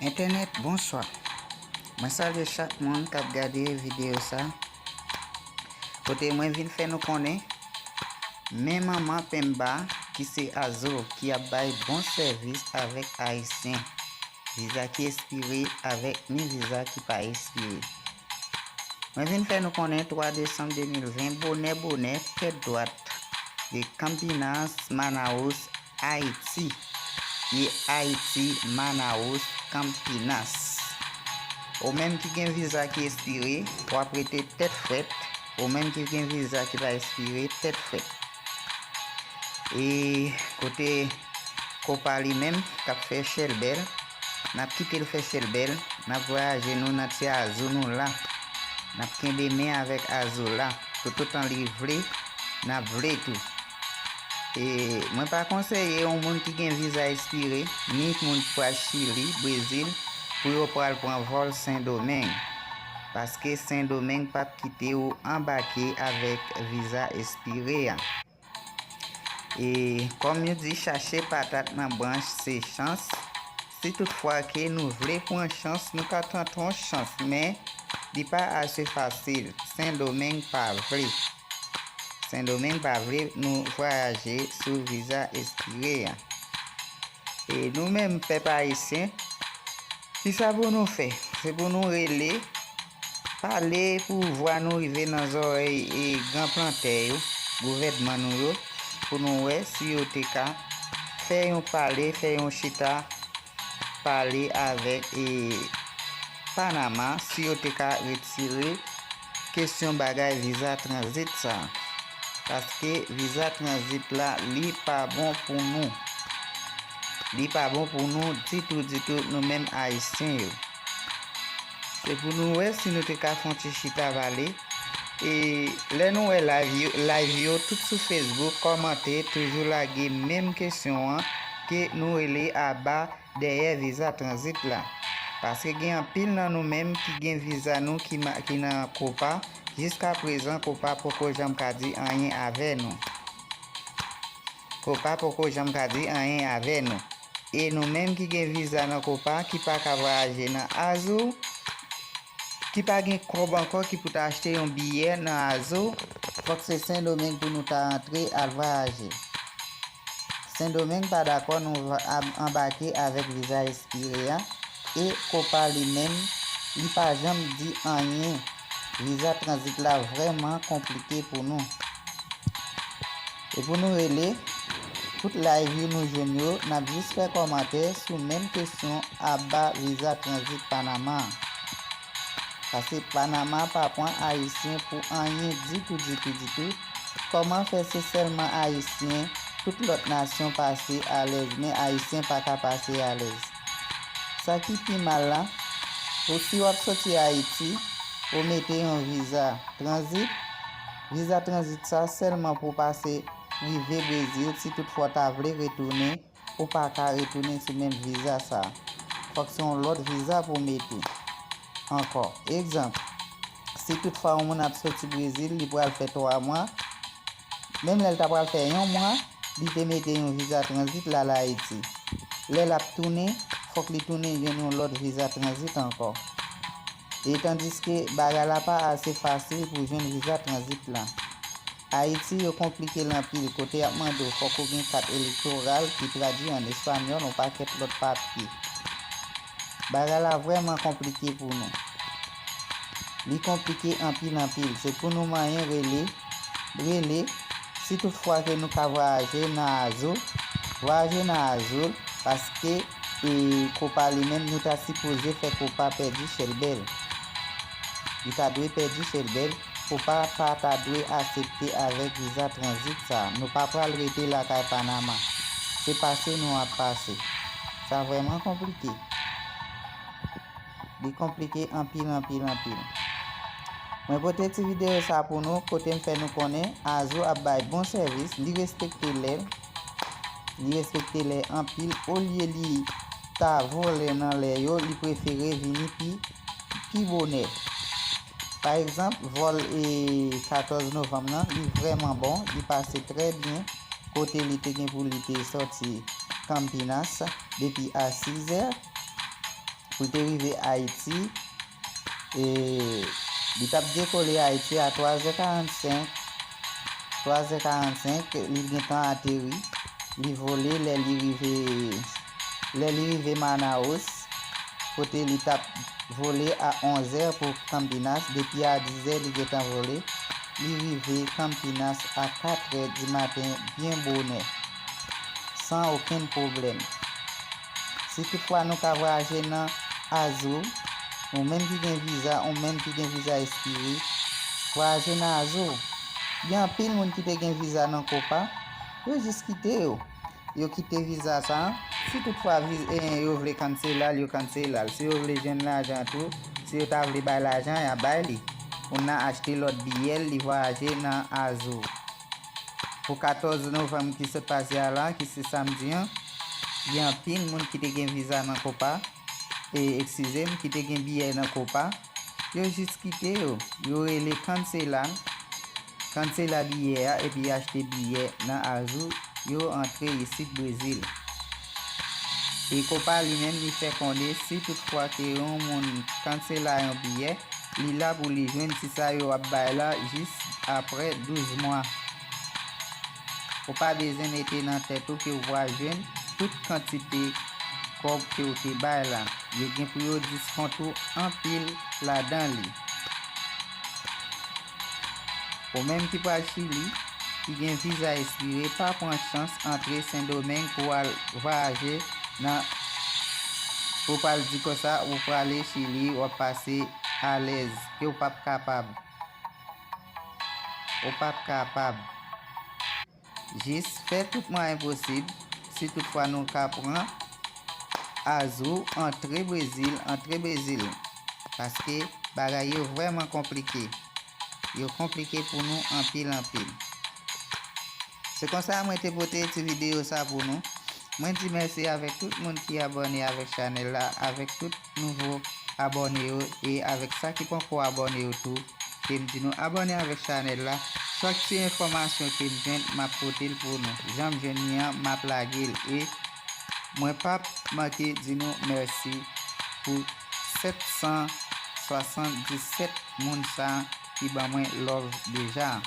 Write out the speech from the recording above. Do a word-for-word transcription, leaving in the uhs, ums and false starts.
Entènèt, bonswa. Mwen salye chak moun k ap gade videyo sa. Kote mwen vin fè nou konnen, men manman Pemba ki se Azo ki ap bay bon sèvis avèk Ayisyen. Viza ki espire avèk ni viza ki pa espire. Mwen vin fè nou konnen twa desanm de mil ven, bonè bonè, tèt dwat, de Campinas, Manaus, Ayiti. Ye Ayiti, Manaus, Campinas. Ou menm ki gen viza ki espire, w ap rete tèt frèt. Ou menm ki gen viza ki pa espire, tèt frèt. E kote Copa li menm k ap fè chèlbèl, n ap kite l fè chèlbèl, n ap vwayaje nou nan ti Azo nou la. N ap kenbe men avèk Azo la, toutotan li vle, n ap vle tou. E mwen pa konseye yon moun ki gen viza espire, ni moun ki pral Chili, Brezil, pou yo pral pran vòl Sendomeng. Paske Sendomeng p ap kite w anbake avèk viza espire a. E kòm yo di, chache patat nan branch se chans. Si toutfwa ke nou vle pran chans, nou ka tante yon chans, men li pa ase fasil. Sendomeng pa vle. Sendomeng pa vle nou vwayaje sou viza espire a. E nou menm, pèp ayisyen, kisa pou nou fè? Se pou nou rele, pale pou vwa nou rive nan zòrèy e gran plantè yo, gouvènman nou yo, pou nou wè si yo te ka fè yon pale, fè yon chita pale avèk e Panama, si yo te ka retire kesyon bagay viza tranzit sa. Paske viza tranzit la, li pa bon pou nou. Li pa bon pou nou ditou, ditou, nou menm ayisyen yo. Se pou nou wè si nou te ka fè yon ti chita pale. E lè nou wè live yo, live yo, tout sou Facebook, kòmante, toujou lage menm kesyon an ke nou rele aba dèyè viza tranzit la. Paske gen anpil nan nou menm ki gen viza nou ki, ma- ki nan Copa, jiska prezan Copa poko janm ka di anyen avè nou. Copa poko janm ka di anyen avè nou. E nou menm ki gen viza nan Copa ki pa ka vwayaje nan Azo, ki pa gen kòb ankò ki pou ta achte yon biyè nan Azo, fòk se Sendomeng pou nou ta antre al vwayaje. Sendomeng pa dakò nou va- ab- anbake avèk viza espire a, e Copa li menm, li pa janm di anyen. Viza tranzit la vrèman konplike pou nou. E pou nou rele, tout live yo nou jwenn yo, n ap jis fè kòmantè sou menm kesyon aba viza tranzit Panama an. Paske Panama pa pran ayisyen pou anyen ditou, ditou, ditou. Kòman fè se sèlman ayisyen, tout lòt nasyon pase alèz, men ayisyen pa ka pase alèz? Sa ki pi mal la, ou si w ap soti Ayiti, ou mete yon viza tranzit, viza tranzit sa sèlman pou pase rive Brezil, si toutfwa w ta vle retounen, ou pa ka retounen sou menm viza sa. Fòk se yon lòt viza pou w mete ankò. Egzanp, si toutfwa yon moun ap soti Brezil, li pral fè twa mwa, menm lè l ta pral fè yon mwa, li te mete yon viza tranzit l al Ayiti. Lè l ap tounen, fòk li tounen jwenn yon lòt viza tranzit ankò. E tandiske bagay la pa ase fasil pou jwenn viza tranzit la. Ayiti, yo konplike l anpil, kote y ap mande w fòk ou gen kat elektoral ki tradui an espanyòl, yon pakèt lòt papye. Bagay la vrèman konplike pou nou. Li konplike anpil, anpil. Se pou nou manyen rele, rele, si toutfwa ke nou ka vwayaje nan Azo, vwayaje nan Azo, paske, e, Copa li menm, nou ta sipoze fè Copa pèdi chèlbè l. Li ta dwe pèdi chèlbè l, Copa pa ta dwe aksepte avèk viza tranzit sa. Nou pa pral rete lakay Panama. Se pase nou ap pase. Sa vrèman konplike. Li konplike anpil, anpil, anpil. Mwen pote ti videyo sa pou nou, kote m fè nou konnen Azo ap bay bon sèvis, li respekte lè l, li respekte lè anpil, olye li ta vole nan lè yo, li prefere vini pi, pi bonè. Pa egzanp, vòl, e, katòz novanm nan, li vrèman bon, li pase trè byen, kote li te gen pou li te sòti Campinas depi a sizè. pou l te rive Ayiti. E li t ap dekole Ayiti a twa zè karannsenk. Twa zè karannsenk, li gentan ateri. Li vole lè li rive, lè li rive Manaus, kote li t ap vole a onzè pou Campinas. Depi a dizè, li gentan vole. Li rive Campinas a katrè di maten, byen bonè, san okenn pwoblèm. Si toutfwa nou ka vwayaje nan Azul, ou menm ki gen viza, ou menm ki gen viza ekspire, vwayaje nan Azul. Gen anpil moun ki te gen viza nan Copa, yo jis kite yo. Yo kite viza sa. Si toutfwa vi- eh, yo vle kansela l, yo kansela l. Si yo vle jwenn lajan tou, si yo ta vle bay lajan, y a bay li. Ou nan achte lòt biyè, li vwayaje nan Azul. Pou katòz novanm ki sot pase a la, ki se samdi an, gen anpil moun ki te gen viza nan Copa, e, eskize m, ki te gen biyè nan Copa, yo jis kite yo. Yo rele kansela, kansela biyè a, epi achte biyè nan Azul, yo antre isit Brezil. E Copa li menm, li fè konnen si toutfwa ke yon moun kansela yon biyè, li la pou li jwenn ti sa yo ap bay la jis apre douz mwa. Ou pa bezwen mete nan tèt ou ke w pral jwenn tout kantite kòb ke w te bay la. Yo gen pou yo diskonte w anpil ladan li. Ou menm ki pral Chili, ki gen viza ekspire, pa pran chans antre Sendomeng pou al vwayaje nan, pou pral di konsa ou prale Chili, w ap pase alèz, ke w p ap kapab. Ou p ap kapab. Jis fè tout mwayen posib, si toutfwa nou ka pran Azul, antre Brezil, antre Brezil. Paske bagay yo vrèman konplike. Yo konplike pou nou anpil, anpil. Se konsa mwen te pote ti videyo sa pou nou. Mwen di mèsi avèk tout moun ki abòne avèk chanèl la, avèk tout nouvo abòne yo, e avèk sa ki poko abòne yo tou, ke m di nou abòne avèk chanèl la. Chak ti enfòmasyon ke m jwenn, m ap pote l pou nou. Jan m jwenn li an, m ap lage l. E mwen p ap manke di nou mèsi pou sèt san swasanndisèt moun sa ki ban mwen love deja.